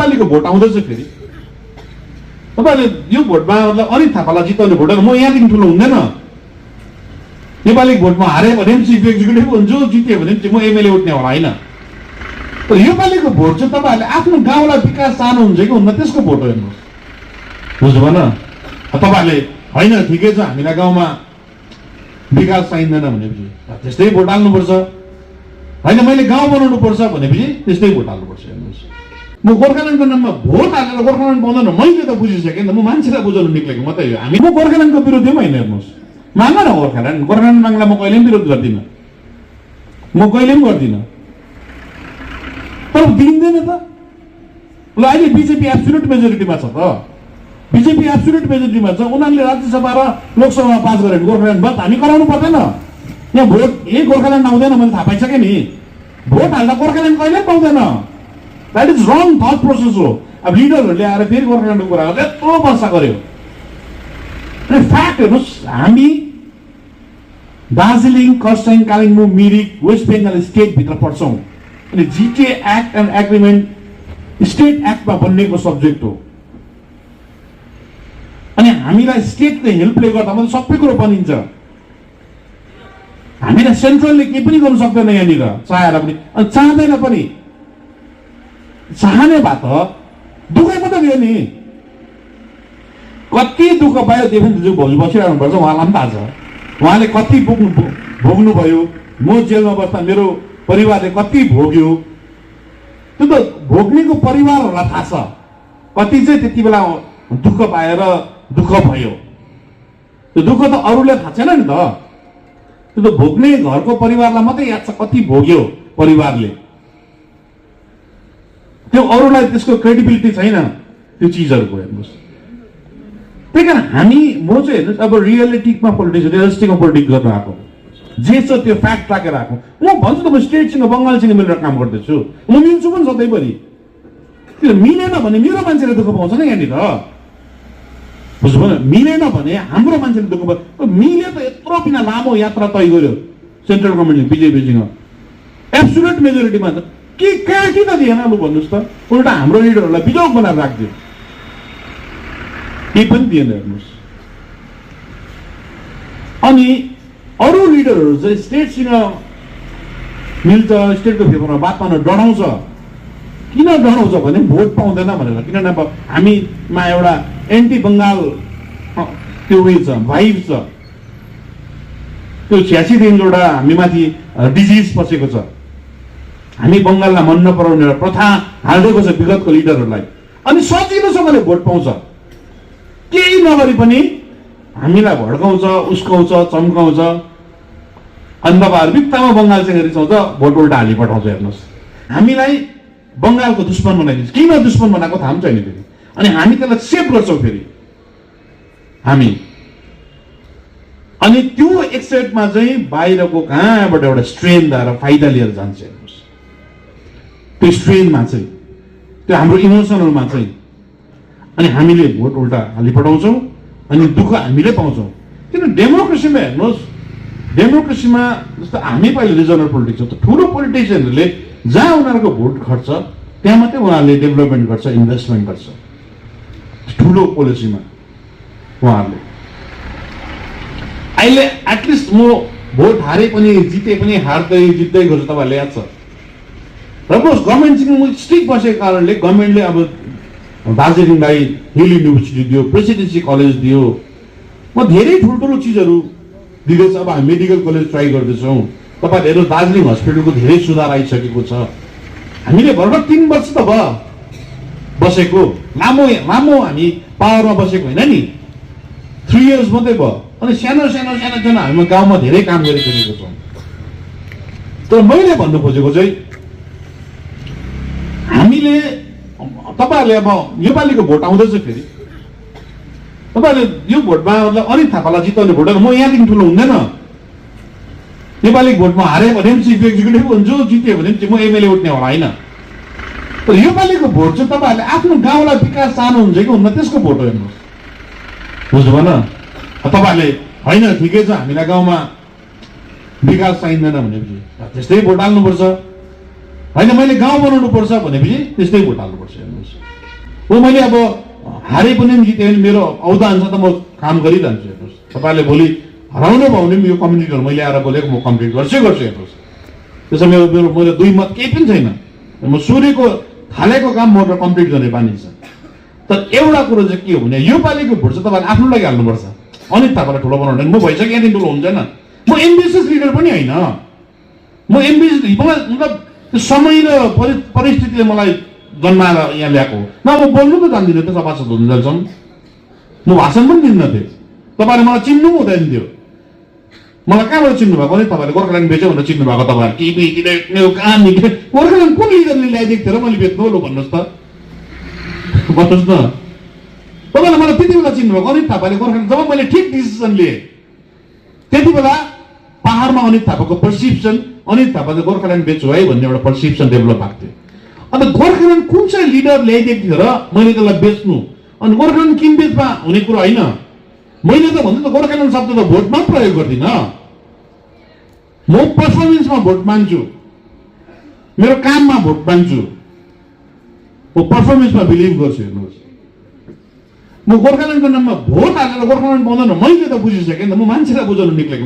योपालिको भोट आउँदैछ फेरि तपाईँले यो भोटमा अनित थापालाई जिताउने भोटर म यहाँदेखि ठुलो हुँदैन। योपालिको भोटमा हारे भने पनि चिफ एक्जिक्युटिभ हुन्छु, जित्यो भने पनि म एमएलए उठ्ने होला होइन। तर योपालिको भोट चाहिँ तपाईँहरूले आफ्नो गाउँलाई विकास चाहनुहुन्छ कि हुन्न त्यसको भोट हो हेर्नुहोस्, बुझ्नु भएन? तपाईँहरूले होइन ठिकै छ हामीलाई गाउँमा विकास चाहिँदैन भनेपछि त्यस्तै भोट हाल्नुपर्छ, होइन मैले गाउँ बनाउनु पर्छ भनेपछि त्यस्तै भोट हाल्नुपर्छ। हेर्नुहोस् म गोर्खाल्यान्डको नाममा भोट हालेर गोर्खाल्यान्ड पाउँदैन मैले त बुझिसकेँ नि त, म मान्छेलाई बुझाउनु निक्लेको मात्रै हो। हामी म गोर्खाल्यान्डको विरोधी पनि होइन। हेर्नुहोस् माग न गोर्खाल्यान्ड माग्ला म कहिले पनि विरोध गर्दिनँ, म कहिले पनि गर्दिनँ, तर दिँदैन त। ल अहिले बिजेपी एब्सोल्युट मेजोरिटीमा छ त, बिजेपी एब्सोल्युट मेजोरिटीमा छ, उनीहरूले राज्यसभा र लोकसभामा पास गरे गोर्खाल्यान्ड बात हामी गराउनु पर्दैन। यहाँ भोट यही गोर्खाल्यान्ड आउँदैन मैले थाहा पाइसकेँ नि, भोट हाल्दा गोर्खाल्यान्ड कहिले पाउँदैन। That is wrong thought process हो। अब लिडरहरूले आएर फेरि गोर्खाल्यान्डको कुरा गर्दा यत्रो वर्ष गर्यो। अनि फ्याक्ट हेर्नुहोस् हामी दार्जिलिङ, खरसाङ, कालिम्पोङ, मिरिक, वेस्ट बेङ्गाल स्टेटभित्र पर्छौँ। अनि जिटिए एक्ट एन्ड एग्रिमेन्ट स्टेट एक्टमा बनिएको सब्जेक्ट हो। अनि हामीलाई स्टेटले हेल्पले गर्दा मात्रै सबै कुरो बनिन्छ। हामीलाई सेन्ट्रलले केही पनि गर्नु सक्दैन यहाँनिर चाहेर पनि, अनि चाहँदैन पनि। चाहने भए त दुःखै मात्रै दियो नि, कति दुःख पायो देवेन्द्रज्यू भोलि बसिरहनु पर्छ, उहाँलाई पनि थाहा छ उहाँले कति भोग्नुभयो। म जेलमा बस्दा मेरो परिवारले कति भोग्यो, त्यो त भोग्नेको परिवारहरूलाई थाहा छ। कति चाहिँ त्यति बेला दुःख पाएर दुःख भयो, त्यो दुःख त अरूले थाहा छैन नि त, त्यो त भोग्ने घरको परिवारलाई मात्रै याद छ कति भोग्यो परिवारले। त्यो अरूलाई त्यसको क्रेडिबिलिटी छैन त्यो चिजहरूको। हेर्नुहोस् त्यही कारण हामी म चाहिँ हेर्नुहोस् अब रियलिटीमा पोलिटिक्स रियलिस्टिकमा पोलिटिक्स गर्न आएको, जे छ त्यो फ्याक्ट राखेर आएको। म भन्छु त म स्टेटसँग बङ्गालसँग मिलेर काम गर्दैछु, म मिल्छु पनि सधैँभरि। त्यो मिलेन भने मेरो मान्छेले दुःख पाउँछ नि यहाँनिर, बुझ्नु भएन? मिलेन भने हाम्रो मान्छेले दुःख पाउँछ। मिले त यत्रो बिना लामो यात्रा तय गर्यो सेन्ट्रल गभर्मेन्टले बिजेपीसँग एब्सोल्युट मेजोरिटीमा त के कहाँ किन दिएन लु भन्नुहोस् त? उल्टा हाम्रो लिडरहरूलाई बिजोग बनाएर राखिदियो, केही पनि दिएन। हेर्नुहोस् अनि अरू लिडरहरू चाहिँ स्टेटसँग मिल्छ, स्टेटको फेभरमा बात मार्न डराउँछ। किन डराउँछ भने भोट पाउँदैन भनेर। किनभने अब हामीमा एउटा एन्टी बङ्गाल त्यो उयो छ, भाइब छ, त्यो 86 देखिको एउटा हामीमाथि डिजिज पसेको छ। हामी बङ्गाललाई मन नपराउने एउटा प्रथा हालिदिएको छ विगतको लिडरहरूलाई। अनि सजिलोसँगले भोट पाउँछ, केही नगरी पनि हामीलाई भड्काउँछ, उस्काउँछ, चम्काउँछ। अनि तपाईँहरू बित्तामा बङ्गालसँग रिसाउँछ, भोट उल्टा हाली पठाउँछ। हेर्नुहोस् हामीलाई बङ्गालको दुश्मन बनाइदिन्छ। किन दुश्मन बनाएको थाहा पनि छैन फेरि, अनि हामी त्यसलाई सेभ गर्छौँ फेरि हामी। अनि त्यो एक साइडमा चाहिँ बाहिरको कहाँबाट एउटा स्ट्रेन ल्याएर फाइदा लिएर जान्छ। हेर्नुहोस् त्यो स्ट्रेनमा चाहिँ त्यो हाम्रो इमोसनलमा चाहिँ, अनि हामीले भोट उल्टा हाली पठाउँछौँ अनि दुःख हामीले पाउँछौँ। किन डेमोक्रेसीमा हेर्नुहोस्, डेमोक्रेसीमा जस्तो हामी पहिले रिजनल पोलिटिक्स हो त, ठुलो पोलिटिसियनहरूले जहाँ उनीहरूको भोट खर्च त्यहाँ मात्रै उनीहरूले डेभलपमेन्ट गर्छ, इन्भेस्टमेन्ट गर्छ ठुलो पोलिसीमा उहाँहरूले। अहिले एटलिस्ट म भोट हारे पनि जिते पनि हार्दै जित्दै गर्छु, तपाईँहरूले याद छ। र गभर्मेन्टसँग म स्ट्रिक्ट बसेको कारणले गभर्मेन्टले अब दार्जिलिङलाई हिल युनिभर्सिटी दियो, प्रेसिडेन्सी कलेज दियो, म धेरै ठुल्ठुलो चिजहरू दिँदैछ। अब हामी मेडिकल कलेज ट्राई गर्दैछौँ। तपाईँहरूले हेर्नु दार्जिलिङ हस्पिटलको धेरै सुधार आइसकेको छ। हामीले भर्खर 3 वर्ष त भयो बसेको, लामो लामो हामी पावरमा बसेको होइन नि, 3 इयर्स मात्रै भयो। अनि सानो सानो सानो सानो हामी गाउँमा धेरै काम गरिसकेको छौँ। तर मैले भन्नु खोजेको चाहिँ हामीले तपाईँहरूले अब योपालिको भोट आउँदैछ फेरि तपाईँहरूले यो भोटमा अनित थापालाई जिताउने भोटर म यहाँदेखि ठुलो हुँदैन। योपालिको भोटमा हारे भने पनि चिफ एक्जिक्युटिभ हुन्छु, जित्यो भने पनि म एमएलए उठ्ने होला होइन। तर योपालिको भोट चाहिँ तपाईँहरूले आफ्नो गाउँलाई विकास चाहनुहुन्छ कि हुन्न त्यसको भोट हो। हेर्नुहोस् बुझ्नु भएन? तपाईँहरूले होइन ठिकै छ हामीलाई गाउँमा विकास चाहिँदैन भनेपछि त्यस्तै भोट हाल्नुपर्छ, होइन मैले गाउँ बनाउनु पर्छ भनेपछि त्यस्तै भोट हाल्नुपर्छ। हेर्नुहोस् हो मैले अब हारे पनि जितेँ भने मेरो औदा अनुसार त म काम गरिरहन्छु हेर्नुहोस्। तपाईँले भोलि हराउनु भयो भने यो कम्युनिटीहरू मैले आएर बोलेको म कम्प्लिट गर्छु हेर्नुहोस्। त्यसो मेरो मेरो मेरो दुई मत केही पनि छैन। म सूर्यको थालेको काम मोटर कम्प्लिट गर्ने बानी छ। तर एउटा कुरो चाहिँ के हो भने यो पालिको भोट चाहिँ तपाईँले आफ्नो लागि हाल्नुपर्छ। अनित थापालाई ठुलो बनाउनु म भइसक्यो यहाँदेखि ठुलो हुँदैन। म एम्बिसियस लिडर पनि होइन। म एम्बिसियस मलाई मतलब समय र परिस्थितिले मलाई जन्माएर यहाँ ल्याएको हो। न म बोल्नु त जान्दिनँ त्यो सभासद हुँदैछौँ। म भाषण पनि दिन्न थिएँ। तपाईँले मलाई चिन्नु पनि हुँदैन थियो। मलाई कहाँबाट चिन्नु भएको नि तपाईँले गोर्खाल्यान्ड बेच्यो भनेर चिन्नु भएको तपाईँहरू टिभीतिर कहाँ निक्ले गोर्खाल्यान्ड कुन लिडरले ल्याइदिएको थियो र मैले बेच्नु लु भन्नुहोस् त भन्नुहोस् न। तपाईँले मलाई त्यति बेला चिन्नु भएको अनित थापाले गोर्खाल्यान्ड जब मैले ठिक डिसिसन लिएँ त्यति बेला पहाडमा अनित थापाको पर्सिप्सन अनित थापाले गोर्खाल्यान्ड बेच्छु है भन्ने एउटा पर्सिप्सन डेभलप भएको थियो। अन्त गोर्खाल्यान्ड कुन चाहिँ लिडर ल्याइदिएको थियो र मैले त्यसलाई बेच्नु अनि गोर्खाल्यान्ड किनबेचमा हुने कुरो होइन। मैले त भन्छु त गोर्खाल्यान्ड शब्द त भोटमा प्रयोग गर्दिनँ। म पर्फर्मेन्समा भोट मान्छु, मेरो काममा भोट मान्छु, म पर्फर्मेन्समा बिलिभ गर्छु हेर्नुहोस्। म गोर्खाल्यान्डको नाममा भोट हालेर गोर्खाल्यान्ड पाउँदैन मैले त बुझिसकेँ नि त। म मान्छेलाई बुझाउनु निक्लेको।